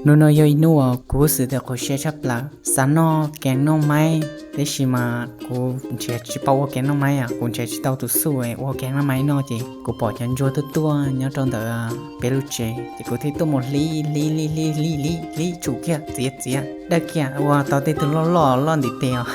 Hnub no yog ib hnub uas kuv xwm tias qhuav siab tshaj plaws, xav noj kev noj maib, tiam sis mas kuv nrhiav tsis paub ua kev noj maib, kuv nrhiav tsis tau tus xuj ua kev noj maib noj ces kuv pom cov ntsuag tuaj tuaj nyob rau ntawm peb lub tsev ces kuv thiaj tuaj mus hlib hlib hlib hlib hlib hlib hlib tsum kiag txiav txiav dawj kiag ua tau tej tug loj loj loj ntiv tes os.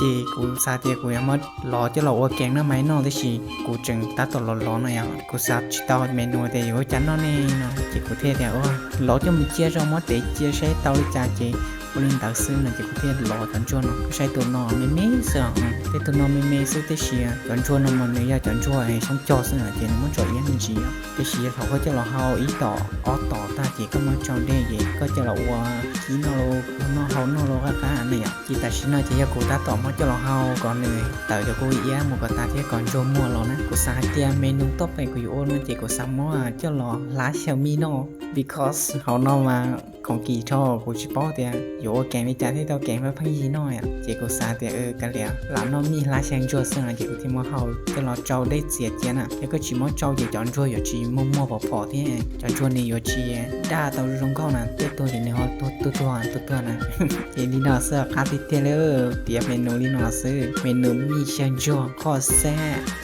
Ces kuv xav tias kuv yuav muab lov coj los ua kev noj maib noj tiam sis kuv tseem tab tom lov lov no yom, kuv xav tsis tau me nus tias yuav ua cas noj ne no ces kuv thiaj tias ua lov coj mus cia zog, muab tev cia saib tau li cas ces ua li ntawd xwb no ces kuv thiaj lov cov ntsuag no. Kuv saib tus no me me xwb, tej tus no me me xwb tiam sis cov ntsuag no mas nws yog cov ntsuag xyoob cog xwb no ces nws muab tso iab me ntsis, tiam sis thaum koj coj los hau ib tom ob tom tag ces koj muab tsau dej ces koj coj los ua kib noj los ua noj hau noj los qab qab na yom. Ces tam sim no ces yog kuv tab tom muab coj los hau kom nws tawm cov kuv iab mus kom tas thiab kom ntsuag muag los na. Kuv xav hais tias me nus toj pem kuv yuav ua no ces kuv xav muab coj los hlab xyaw mij noj, because hauv no mas khoom kim dhau, kuv tsis paub tias yuav ua kev li cas thiaj tau kev pheej yig noj yom. Ces kuv xav tias kav liam, lam noj mij hlab xyaw ntsuag xwb no ces kuv thiaj muab hau coj los tsau dej txias cia na. Yog koj tsis muab tsau ces cov ntsuag yuav tsis muag muag phom phom thiab cov ntsuag nws yuav tsis daj tau zoo nkauj na, tej tug ces nws ho tuag tuag tuag tuag na. Ces li no xwb qab tiag tiag li, tiav me nus li no xwb, me nus mij xyaw ntsuag qhoj xab.